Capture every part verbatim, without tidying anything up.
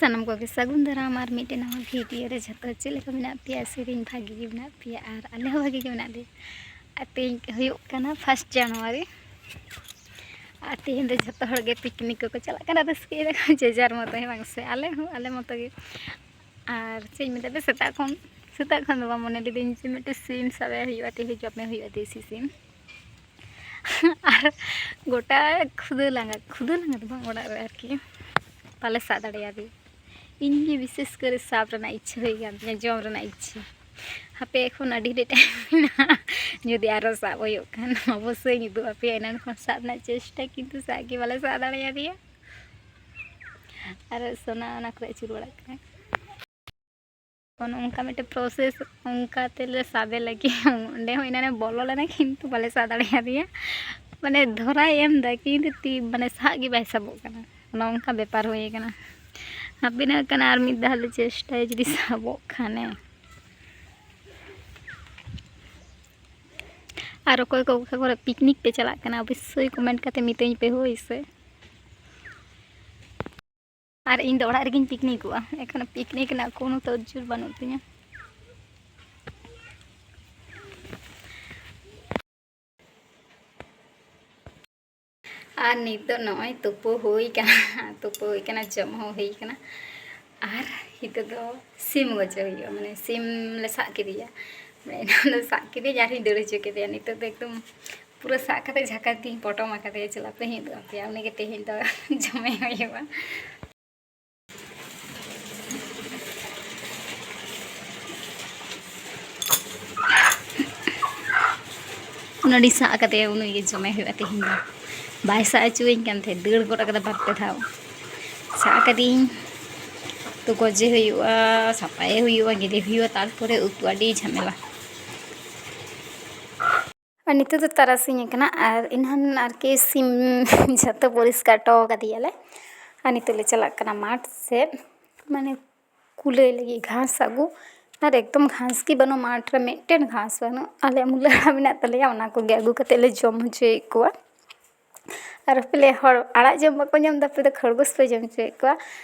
ᱥᱟᱱᱟᱢ ᱠᱚᱜᱮ ᱥᱟᱹᱜᱩᱱ ᱫᱟᱨᱟᱢ ᱟᱨ ᱢᱤᱫᱴᱮᱱ ᱱᱟᱣᱟ ᱵᱷᱤᱰᱤᱭᱳ ᱨᱮ᱾ ᱡᱷᱚᱛᱚ ᱪᱮᱫ ᱞᱮᱠᱟ ᱢᱮᱱᱟᱜ ᱯᱮᱭᱟ? ᱟᱥᱟᱭᱟᱹᱧ ᱵᱷᱟᱜᱮ ᱜᱮ ᱢᱮᱱᱟᱜ ᱯᱮᱭᱟ ᱟᱨ ᱟᱞᱮ ᱦᱚᱸ ᱵᱷᱟᱜᱮ ᱜᱮ ᱢᱮᱱᱟᱜ ᱞᱮᱭᱟ᱾ ᱟᱨ ᱛᱮᱦᱮᱧ ᱦᱩᱭᱩᱜ ᱠᱟᱱᱟ ᱯᱷᱟᱥᱴ ᱡᱟᱱᱩᱣᱟᱨᱤ᱾ ᱟᱨ ᱛᱮᱦᱮᱧ ᱫᱚ ᱡᱷᱚᱛᱚ ᱦᱚᱲ ᱜᱮ ᱯᱤᱠᱱᱤᱠ ᱠᱚᱠᱚ ᱪᱟᱞᱟᱜ ᱠᱟᱱᱟ, ᱨᱟᱹᱥᱠᱟᱹᱭ ᱫᱟᱠᱚ ᱡᱮ ᱡᱟᱨ ᱢᱚᱛᱚ, ᱦᱮᱸ ᱵᱟᱝ ᱥᱮ? ᱟᱞᱮ ᱦᱚᱸ ᱟᱞᱮ ᱢᱚᱛᱚ ᱜᱮ᱾ ᱟᱨ ᱪᱮᱫ ᱤᱧ ᱢᱮᱛᱟ ᱯᱮ, ᱥᱮᱛᱟᱜ ᱠᱷᱚᱱ, ᱥᱮᱛᱟᱜ ᱠᱷᱚᱱ ᱫᱚ ᱵᱟᱝ, ᱢᱚᱱᱮ ᱞᱤᱫᱟᱹᱧ ᱡᱮ ᱢᱤᱫᱴᱮᱱ ᱥᱤᱢ ᱥᱟᱵᱮ ᱦᱩᱭᱩᱜᱼᱟ, ᱛᱮᱦᱮᱧ ᱡᱚᱢᱮ ᱦᱩᱭᱩᱜᱼᱟ ᱫᱮᱥᱤ ᱥᱤᱢ᱾ ᱟᱨ ᱜᱚᱴᱟ ᱠᱷᱩᱫᱟᱹ ᱞᱟᱸᱜᱟ, ᱠᱷᱩᱫᱟᱹ ᱞᱟᱸᱜᱟ ᱫᱚ ᱵᱟᱝ, ᱚᱲᱟᱜ ᱨᱮ ᱟᱨᱠᱤ ᱵᱟᱞᱮ ᱥᱟᱵ ᱫᱟᱲᱮᱭᱟᱫᱮᱭᱟ᱾ ᱤᱧ ᱜᱮ ᱵᱤᱥᱮᱥ ᱠᱚᱨᱮ ᱥᱟᱵ ᱨᱮᱱᱟᱜ ᱤᱪᱪᱷᱟᱹ ᱦᱩᱭ ᱠᱟᱱ ᱛᱤᱧᱟᱹ, ᱡᱚᱢ ᱨᱮᱱᱟᱜ ᱤᱪᱪᱷᱟᱹ᱾ ᱦᱟᱯᱮ ᱮᱠᱷᱚᱱ ᱟᱹᱰᱤ ᱰᱷᱮᱨ ᱴᱟᱭᱤᱢ ᱢᱮᱱᱟᱜᱼᱟ, ᱡᱩᱫᱤ ᱟᱨᱚ ᱥᱟᱵ ᱦᱩᱭᱩᱜ ᱠᱷᱟᱱ ᱚᱵᱚᱥᱥᱳᱭ ᱤᱧ ᱩᱫᱩᱜ ᱟᱯᱮᱭᱟ᱾ ᱮᱱᱟᱱ ᱠᱷᱚᱱ ᱥᱟᱵ ᱨᱮᱱᱟᱜ ᱪᱮᱥᱴᱟ, ᱠᱤᱱᱛᱩ ᱥᱟᱵ ᱜᱮ ᱵᱟᱞᱮ ᱥᱟᱵ ᱫᱟᱲᱮᱭᱟᱫᱮᱭᱟ᱾ ᱟᱨ ᱥᱳᱱᱟ ᱚᱱᱟ ᱠᱚᱨᱮ ᱟᱹᱪᱩᱨ ᱵᱟᱲᱟᱜ ᱠᱟᱱᱟ᱾ ᱚᱱᱮ ᱚᱱᱠᱟ ᱢᱤᱫᱴᱮᱱ ᱯᱨᱚᱥᱮᱥ, ᱚᱱᱠᱟ ᱛᱮᱞᱮ ᱥᱟᱵᱮ ᱞᱟᱹᱜᱤᱫ᱾ ᱚᱸᱰᱮ ᱦᱚᱸ ᱮᱱᱟᱱᱮ ᱵᱚᱞᱚ ᱞᱮᱱᱟ, ᱠᱤᱱᱛᱩ ᱵᱟᱞᱮ ᱥᱟᱵ ᱫᱟᱲᱮᱭᱟᱫᱮᱭᱟ᱾ ᱢᱟᱱᱮ ᱫᱷᱚᱨᱟᱭ ᱮᱢ ᱮᱫᱟ, ᱠᱤᱱᱛᱩ ᱛᱤ, ᱢᱟᱱᱮ ᱥᱟᱵ ᱜᱮ ᱵᱟᱭ ᱥᱟᱵᱚᱜ ᱠᱟᱱᱟ᱾ ᱚᱱᱮ ᱚᱱᱠᱟ ᱵᱮᱯᱟᱨ ᱦᱩᱭ ᱠᱟᱱᱟ᱾ ᱦᱟᱯᱮᱱᱟᱜ ᱠᱟᱱᱟ, ᱟᱨ ᱢᱤᱫ ᱫᱷᱟᱣ ᱞᱮ ᱪᱮᱥᱴᱟᱭᱟ ᱡᱩᱫᱤ ᱥᱟᱵᱚᱜ ᱠᱷᱟᱱᱮ᱾ ᱟᱨ ᱚᱠᱚᱭ ᱠᱚ ᱚᱠᱟ ᱠᱚᱨᱮ ᱯᱤᱠᱱᱤᱠ ᱯᱮ ᱪᱟᱞᱟᱜ ᱠᱟᱱᱟ, ᱚᱵᱚᱥᱥᱳᱭ ᱠᱚᱢᱮᱱᱴ ᱠᱟᱛᱮ ᱢᱤᱛᱟᱹᱧ ᱯᱮ ᱦᱳᱭ ᱥᱮ᱾ ᱟᱨ ᱤᱧ ᱫᱚ ᱚᱲᱟᱜ ᱨᱮᱜᱮᱧ ᱯᱤᱠᱱᱤᱠᱚᱜᱼᱟ, ᱮᱠᱷᱚᱱ ᱯᱤᱠᱱᱤᱠ ᱨᱮᱱᱟᱜ ᱠᱳᱱᱳ ᱛᱚᱡᱡᱳᱨ ᱵᱟᱹᱱᱩᱜ ᱛᱤᱧᱟᱹ᱾ ᱟᱨ ᱱᱤᱛᱚᱜ ᱱᱚᱜᱼᱚᱭ ᱛᱩᱯᱩ ᱦᱩᱭ ᱠᱟᱱᱟ, ᱛᱩᱯᱩ ᱦᱩᱭ ᱠᱟᱱᱟ, ᱡᱚᱢ ᱦᱚᱸ ᱦᱩᱭ ᱠᱟᱱᱟ᱾ ᱟᱨ ᱱᱤᱛᱚᱜ ᱫᱚ ᱥᱤᱢ ᱜᱚᱡᱮ ᱦᱩᱭᱩᱜᱼᱟ, ᱢᱟᱱᱮ ᱥᱤᱢ ᱞᱮ ᱥᱟᱵ ᱠᱮᱫᱮᱭᱟ, ᱢᱟᱱᱮ ᱮᱱᱟᱱ ᱫᱚ ᱥᱟᱵ ᱠᱮᱫᱮᱭᱟ ᱟᱨᱤᱧ ᱫᱟᱹᱲ ᱦᱚᱪᱚ ᱠᱮᱫᱮᱭᱟ᱾ ᱱᱤᱛᱚᱜ ᱫᱚ ᱮᱠᱫᱚᱢ ᱯᱩᱨᱟᱹ ᱥᱟᱵ ᱠᱟᱛᱮ ᱡᱷᱟᱠᱟ ᱛᱤᱧ ᱯᱚᱴᱚᱢ ᱟᱠᱟᱫᱮᱭᱟ᱾ ᱪᱮᱫ ᱟᱯᱮ ᱦᱤᱧ ᱩᱫᱩᱜ ᱟᱯᱮᱭᱟ, ᱩᱱᱤᱜᱮ ᱛᱮᱦᱮᱧ ᱫᱚ ᱡᱚᱢᱮ ᱦᱩᱭᱩᱜᱼᱟ᱾ ᱩᱱᱟᱹᱜ ᱟᱹᱰᱤ ᱥᱟᱵ ᱠᱟᱛᱮ ᱩᱱᱤ ᱜᱮ ᱡᱚᱢᱮ ᱦᱩᱭᱩᱜᱼᱟ ᱛᱮᱦᱮᱧ ᱫᱚ᱾ ᱵᱟᱭ ᱥᱟᱵ ᱦᱚᱪᱚᱣᱟᱹᱧ ᱠᱟᱱ ᱛᱟᱦᱮᱸᱫ, ᱫᱟᱹᱲ ᱜᱚᱫ ᱠᱟᱫᱟ ᱵᱟᱨ ᱯᱮ ᱫᱷᱟᱣ᱾ ᱥᱟᱵ ᱠᱟᱫᱤᱧ, ᱛᱚ ᱜᱚᱡᱮ ᱦᱩᱭᱩᱜᱼᱟ, ᱥᱟᱯᱷᱟᱭᱮ ᱦᱩᱭᱩᱜᱼᱟ, ᱜᱮᱫᱮ ᱦᱩᱭᱩᱜᱼᱟ, ᱛᱟᱨᱯᱚᱨᱮ ᱩᱛᱩ, ᱟᱹᱰᱤ ᱡᱷᱟᱢᱮᱞᱟ᱾ ᱟᱨ ᱱᱤᱛᱚᱜ ᱫᱚ ᱛᱟᱨᱟᱥᱤᱧ ᱟᱠᱟᱱᱟ ᱟᱨ ᱮᱱᱟᱱ ᱟᱨᱠᱤ ᱥᱤᱢ ᱡᱷᱚᱛᱚ ᱯᱚᱨᱤᱥᱠᱟᱨ ᱦᱚᱴᱚ ᱠᱟᱫᱮᱭᱟᱞᱮ᱾ ᱟᱨ ᱱᱤᱛᱚᱜ ᱞᱮ ᱪᱟᱞᱟᱜ ᱠᱟᱱᱟ ᱢᱟᱴᱷ ᱥᱮᱫ, ᱢᱟᱱᱮ ᱠᱩᱞᱟᱹᱭ ᱞᱟᱹᱜᱤᱫ ᱜᱷᱟᱥ ᱟᱹᱜᱩ᱾ ᱟᱨ ᱮᱠᱫᱚᱢ ᱜᱷᱟᱥ ᱜᱮ ᱵᱟᱹᱱᱩᱜ ᱢᱟᱴᱷ ᱨᱮ, ᱢᱤᱫᱴᱮᱱ ᱜᱷᱟᱥ ᱵᱟᱹᱱᱩᱜ᱾ ᱟᱞᱮ ᱢᱩᱞᱟᱹ ᱟᱲᱟᱜ ᱢᱮᱱᱟᱜ ᱛᱟᱞᱮᱭᱟ, ᱚᱱᱟ ᱠᱚᱜᱮ ᱟᱹᱜᱩ ᱠᱟᱛᱮ ᱞᱮ ᱡᱚᱢ ᱦᱚᱪᱚᱭᱮᱫ ᱠᱚᱣᱟ᱾ ᱟᱨ ᱯᱮ ᱞᱟᱹᱭᱟ, "ᱦᱚᱲ ᱟᱲᱟᱜ ᱡᱚᱢ ᱵᱟᱠᱚ ᱧᱟᱢ ᱮᱫᱟ, ᱟᱯᱮ ᱫᱚ ᱠᱷᱚᱨᱜᱳᱥ ᱯᱮ ᱡᱚᱢ ᱦᱚᱪᱚᱭᱮᱫ ᱠᱚᱣᱟ?"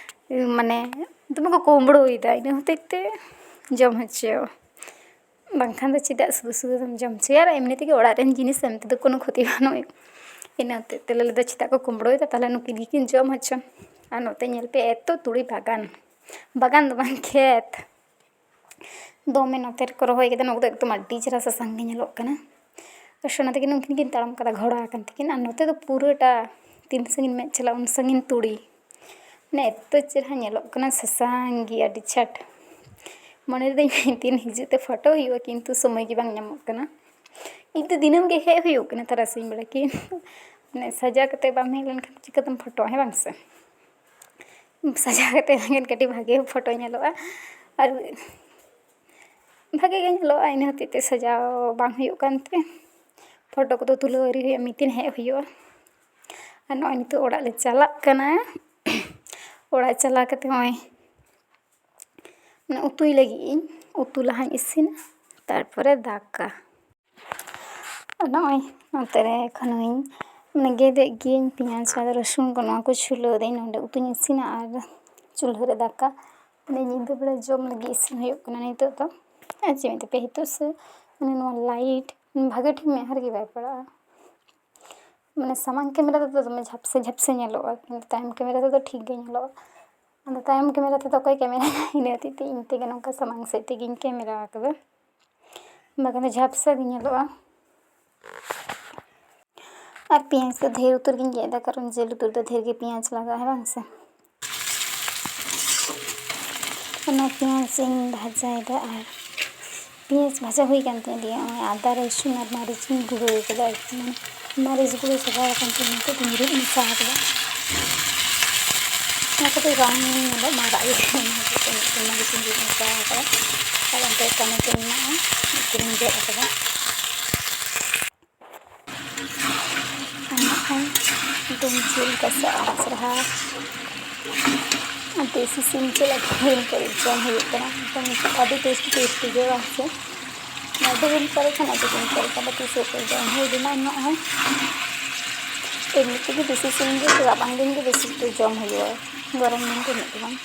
ᱢᱟᱱᱮ ᱫᱚᱢᱮ ᱠᱚ ᱠᱩᱢᱵᱽᱲᱩᱭᱮᱫᱟ, ᱤᱱᱟᱹ ᱦᱚᱛᱮᱡ ᱛᱮ ᱡᱚᱢ ᱦᱚᱪᱚ᱾ ᱵᱟᱝᱠᱷᱟᱱ ᱫᱚ ᱪᱮᱫᱟᱜ ᱥᱩᱫᱷᱩ ᱥᱩᱫᱷᱩ ᱫᱚᱢ ᱡᱚᱢ ᱦᱚᱪᱚᱭᱟ? ᱟᱨ ᱮᱢᱱᱤ ᱛᱮᱜᱮ ᱚᱲᱟᱜ ᱨᱮᱱ ᱡᱤᱱᱤᱥ ᱮᱢ ᱛᱮᱫᱚ ᱠᱳᱱᱳ ᱠᱷᱚᱛᱤ ᱵᱟᱹᱱᱩᱜ᱾ ᱤᱱᱟᱹ ᱦᱚᱛᱮᱡ ᱛᱮ ᱞᱟᱹᱭ ᱞᱮᱫᱟ, ᱪᱮᱫᱟᱜ ᱠᱚ ᱠᱩᱢᱵᱽᱲᱩᱭᱮᱫᱟ, ᱛᱟᱦᱚᱞᱮ ᱱᱩᱠᱤᱱ ᱜᱮᱠᱤᱱ ᱡᱚᱢ ᱦᱚᱪᱚ᱾ ᱟᱨ ᱱᱚᱛᱮ ᱧᱮᱞ ᱯᱮ, ᱮᱛᱚ ᱛᱩᱲᱤ ᱵᱟᱜᱟᱱ, ᱵᱟᱜᱟᱱ ᱫᱚ ᱵᱟᱝ, ᱠᱷᱮᱛ᱾ ᱫᱚᱢᱮ ᱱᱚᱛᱮ ᱨᱮᱠᱚ ᱨᱚᱦᱚᱭ ᱠᱮᱫᱟ, ᱱᱚᱣᱟ ᱠᱚᱫᱚ ᱮᱠᱫᱚᱢ ᱟᱹᱰᱤ ᱪᱮᱦᱨᱟ ᱥᱟᱥᱟᱝ ᱜᱮ ᱧᱮᱞᱚᱜ ᱠᱟᱱᱟ᱾ ᱟᱨ ᱥᱳᱱᱟ ᱛᱟᱹᱠᱤᱱ ᱩᱱᱠᱤᱱ ᱠᱤᱱ ᱛᱟᱲᱟᱢ ᱠᱟᱫᱟ ᱜᱷᱚᱲᱟ ᱟᱠᱟᱱ ᱛᱟᱹᱠᱤᱱ, ᱟᱨ ᱱᱚᱛᱮ ᱫᱚ ᱯᱩᱨᱟᱹᱴᱟ ᱛᱤᱱ ᱥᱟᱺᱜᱤᱧ ᱢᱮᱫ ᱪᱟᱞᱟᱜ ᱩᱱ ᱥᱟᱺᱜᱤᱧ ᱛᱩᱲᱤ᱾ ᱢᱟᱱᱮ ᱮᱛᱚ ᱪᱮᱦᱨᱟ ᱧᱮᱞᱚᱜ ᱠᱟᱱᱟ ᱥᱟᱥᱟᱝ ᱜᱮ ᱟᱹᱰᱤ ᱪᱷᱟᱴ᱾ ᱢᱚᱱᱮ ᱞᱮᱫᱟᱹᱧ ᱢᱤᱫ ᱫᱤᱱ ᱦᱤᱡᱩᱜ ᱛᱮ ᱯᱷᱳᱴᱳ ᱦᱩᱭᱩᱜᱼᱟ, ᱠᱤᱱᱛᱩ ᱥᱚᱢᱚᱭ ᱜᱮ ᱵᱟᱝ ᱧᱟᱢᱚᱜ ᱠᱟᱱᱟ᱾ ᱤᱧ ᱫᱚ ᱫᱤᱱᱟᱹᱢ ᱜᱮ ᱦᱮᱡ ᱦᱩᱭᱩᱜ ᱠᱟᱱᱟ ᱛᱟᱨᱟᱥᱤᱧ ᱵᱮᱲᱟ, ᱠᱤᱱᱛᱩ ᱢᱟᱱᱮ ᱥᱟᱡᱟᱣ ᱠᱟᱛᱮ ᱵᱟᱢ ᱦᱮᱡ ᱞᱮᱱᱠᱷᱟᱱ ᱪᱤᱠᱟᱹᱛᱮᱢ ᱯᱷᱳᱴᱳᱜᱼᱟ, ᱦᱮᱸ ᱵᱟᱝ ᱥᱮ? ᱥᱟᱡᱟᱣ ᱠᱟᱛᱮ ᱞᱮᱱᱠᱷᱟᱱ ᱠᱟᱹᱴᱤᱡ ᱵᱷᱟᱜᱮ ᱯᱷᱳᱴᱳ ᱧᱮᱞᱚᱜᱼᱟ᱾ ᱟᱨ ᱵᱷᱟᱜᱮ ᱜᱮ ᱧᱮᱞᱚᱜᱼᱟ, ᱤᱱᱟᱹ ᱦᱚᱛᱮᱡ ᱛᱮ ᱥᱟᱡᱟᱣ ᱵᱟᱝ ᱦᱩᱭᱩᱜ ᱠᱟᱱᱛᱮ ᱯᱷᱳᱴᱳ ᱠᱚᱫᱚ ᱛᱩᱞᱟᱹᱣ ᱟᱹᱣᱨᱤ ᱦᱩᱭᱩᱜᱼᱟ, ᱢᱤᱫ ᱫᱤᱱ ᱦᱮᱡ ᱦᱩᱭᱩᱜᱼᱟ᱾ ᱟᱨ ᱱᱚᱜᱼᱚᱭ ᱱᱤᱛᱚᱜ ᱚᱲᱟᱜ ᱞᱮ ᱪᱟᱞᱟᱜ ᱠᱟᱱᱟ᱾ ᱚᱲᱟᱜ ᱪᱟᱞᱟᱣ ᱠᱟᱛᱮ ᱱᱚᱜᱼᱚᱭ ᱢᱟᱱᱮ ᱩᱛᱩᱭ ᱞᱟᱹᱜᱤᱫ ᱤᱧ, ᱩᱛᱩ ᱞᱟᱦᱟᱧ ᱤᱥᱤᱱᱟ, ᱛᱟᱨᱯᱚᱨᱮ ᱫᱟᱠᱟ᱾ ᱱᱚᱜᱼᱚᱭ ᱱᱚᱛᱮ ᱨᱮ ᱮᱠᱷᱚᱱᱚᱧ ᱢᱟᱱᱮ ᱜᱮᱫᱮᱫ ᱜᱤᱭᱟᱹᱧ ᱯᱮᱸᱭᱟᱡᱽ ᱟᱨ ᱨᱟᱹᱥᱩᱱ ᱠᱚ, ᱱᱚᱣᱟ ᱠᱚ ᱪᱷᱩᱞᱟᱹᱣ ᱫᱟᱹᱧ᱾ ᱱᱚᱸᱰᱮ ᱩᱛᱩᱧ ᱤᱥᱤᱱᱟ ᱟᱨ ᱪᱩᱞᱦᱟᱹ ᱨᱮ ᱫᱟᱠᱟ᱾ ᱢᱟᱱᱮ ᱧᱤᱫᱟᱹ ᱵᱮᱲᱟ ᱡᱚᱢ ᱞᱟᱹᱜᱤᱫ ᱤᱥᱤᱱ ᱦᱩᱭᱩᱜ ᱠᱟᱱᱟ ᱱᱤᱛᱚᱜ ᱫᱚ᱾ ᱟᱨ ᱪᱮᱫ ᱢᱮᱱᱛᱮ ᱯᱮ ᱦᱤᱛᱩᱜ ᱥᱮ ᱢᱟᱱᱮ ᱱᱚᱣᱟ ᱞᱟᱭᱤᱴ ᱵᱷᱟᱜᱮ ᱴᱷᱤᱠ ᱢᱮᱫᱦᱟ ᱨᱮᱜᱮ ᱵᱟᱭ ᱯᱟᱲᱟᱜᱼᱟ᱾ ᱢᱟᱱᱮ ᱥᱟᱢᱟᱝ ᱠᱮᱢᱮᱨᱟ ᱨᱮᱫᱚ ᱫᱚᱢᱮ ᱡᱷᱟᱯᱥᱟ ᱡᱷᱟᱯᱥᱟ ᱧᱮᱞᱚᱜᱼᱟ, ᱠᱤᱱᱛᱩ ᱛᱟᱭᱚᱢ ᱠᱮᱢᱮᱨᱟ ᱨᱮᱫᱚ ᱴᱷᱤᱠ ᱜᱮ ᱧᱮᱞᱚᱜᱼᱟ᱾ ᱟᱫᱚ ᱛᱟᱭᱚᱢ ᱠᱮᱢᱮᱨᱟ ᱛᱮᱫᱚ ᱚᱠᱚᱭ ᱠᱮᱢᱮᱨᱟ? ᱤᱱᱟᱹ ᱦᱚᱛᱮᱡ ᱛᱮ ᱤᱧ ᱛᱮᱜᱮ ᱱᱚᱝᱠᱟ ᱥᱟᱢᱟᱝ ᱥᱮᱫ ᱛᱮᱜᱮᱧ ᱠᱮᱢᱮᱨᱟ ᱟᱠᱟᱫᱟ, ᱵᱟᱠᱷᱟᱱ ᱫᱚ ᱡᱷᱟᱯᱥᱟ ᱜᱮ ᱧᱮᱞᱚᱜᱼᱟ᱾ ᱟᱨ ᱯᱮᱸᱭᱟᱡᱽ ᱫᱚ ᱰᱷᱮᱨ ᱩᱛᱟᱹᱨ ᱜᱤᱧ ᱜᱮᱫ ᱮᱫᱟ, ᱠᱟᱨᱚᱱ ᱡᱤᱞ ᱩᱛᱩ ᱨᱮᱫᱚ ᱰᱷᱮᱨ ᱜᱮ ᱯᱮᱸᱭᱟᱡᱽ ᱞᱟᱜᱟᱜᱼᱟ, ᱦᱮᱸ ᱵᱟᱝ ᱥᱮ? ᱚᱱᱟ ᱯᱮᱸᱭᱟᱡᱽ ᱤᱧ ᱵᱷᱟᱡᱟᱭᱮᱫᱟ ᱟᱨ ᱯᱮᱸᱭᱟᱡᱽ ᱵᱷᱟᱡᱟ ᱦᱩᱭ ᱠᱟᱱ ᱛᱤᱧ ᱜᱮᱭᱟ᱾ ᱱᱚᱜᱼᱚᱭ ᱟᱫᱟ, ᱨᱟᱹᱥᱩᱱ ᱟᱨ ᱢᱟᱹᱨᱤᱪ ᱤᱧ ᱜᱩᱸᱰᱟᱹ ᱠᱟᱫᱟ, ᱟᱨᱠᱤ ᱢᱟᱱᱮ ᱢᱟᱹᱨᱤᱪ ᱜᱩᱸᱰᱟᱹ ᱪᱟᱵᱟ ᱟᱠᱟᱱ ᱛᱤᱧ ᱱᱤᱛᱚᱜ ᱫᱚᱧ ᱨᱤᱫ ᱢᱮᱥᱟ ᱠᱟᱫᱟ᱾ ᱚᱱᱟ ᱠᱟᱹᱴᱤᱡ ᱨᱚᱝ ᱧᱮᱞᱚᱜ ᱢᱟ ᱨᱟᱜ ᱜᱮ, ᱚᱱᱟ ᱦᱚᱛᱮᱡ ᱛᱮ ᱢᱤᱫᱴᱮᱱ ᱢᱟᱹᱨᱤᱪ ᱤᱧ ᱨᱤᱫ ᱢᱮᱥᱟ ᱠᱟᱫᱟ᱾ ᱟᱨ ᱚᱱᱛᱮ ᱴᱚᱢᱮᱴᱳ ᱢᱮᱱᱟᱜᱼᱟ, ᱢᱤᱫᱴᱮᱱ ᱤᱧ ᱜᱮᱫ ᱟᱠᱟᱫᱟ᱾ ᱟᱨ ᱱᱚᱜᱼᱚᱭ ᱰᱩᱢ ᱡᱤᱞ ᱨᱟᱥᱮ ᱟᱲᱟᱜ ᱥᱟᱨᱦᱟ᱾ ᱟᱨ ᱫᱮᱥᱤ ᱥᱤᱢ ᱡᱤᱞ ᱟᱹᱰᱤ ᱫᱤᱱ ᱯᱚᱨᱮ ᱡᱚᱢ ᱦᱩᱭᱩᱜ ᱠᱟᱱᱟ, ᱮᱠᱫᱚᱢ ᱟᱹᱰᱤ ᱴᱮᱥᱴᱤ ᱴᱮᱥᱴᱤ ᱜᱮ, ᱵᱟᱝ ᱥᱮ? ᱟᱹᱰᱤ ᱫᱤᱱ ᱯᱚᱨᱮ ᱠᱷᱟᱱ ᱟᱹᱰᱤ ᱫᱤᱱ ᱯᱚᱨᱮ ᱠᱷᱟᱱ ᱫᱚ ᱛᱤᱥ ᱦᱚᱸ ᱡᱚᱢ ᱦᱩᱭ ᱞᱮᱱᱟ᱾ ᱱᱚᱜᱼᱚᱭ ᱮᱢᱱᱤ ᱛᱮᱜᱮ ᱫᱮᱥᱤ ᱥᱤᱢ ᱡᱤᱞ ᱨᱟᱵᱟᱝ ᱫᱤᱱ ᱜᱮ ᱵᱮᱥᱤ ᱫᱚ ᱡᱚᱢ ᱦᱩᱭᱩᱜᱼᱟ᱾ ᱜᱚᱨᱚᱢ ᱫᱤᱱ ᱛᱤᱱᱟᱹᱜ ᱫᱚ ᱵᱟᱝ᱾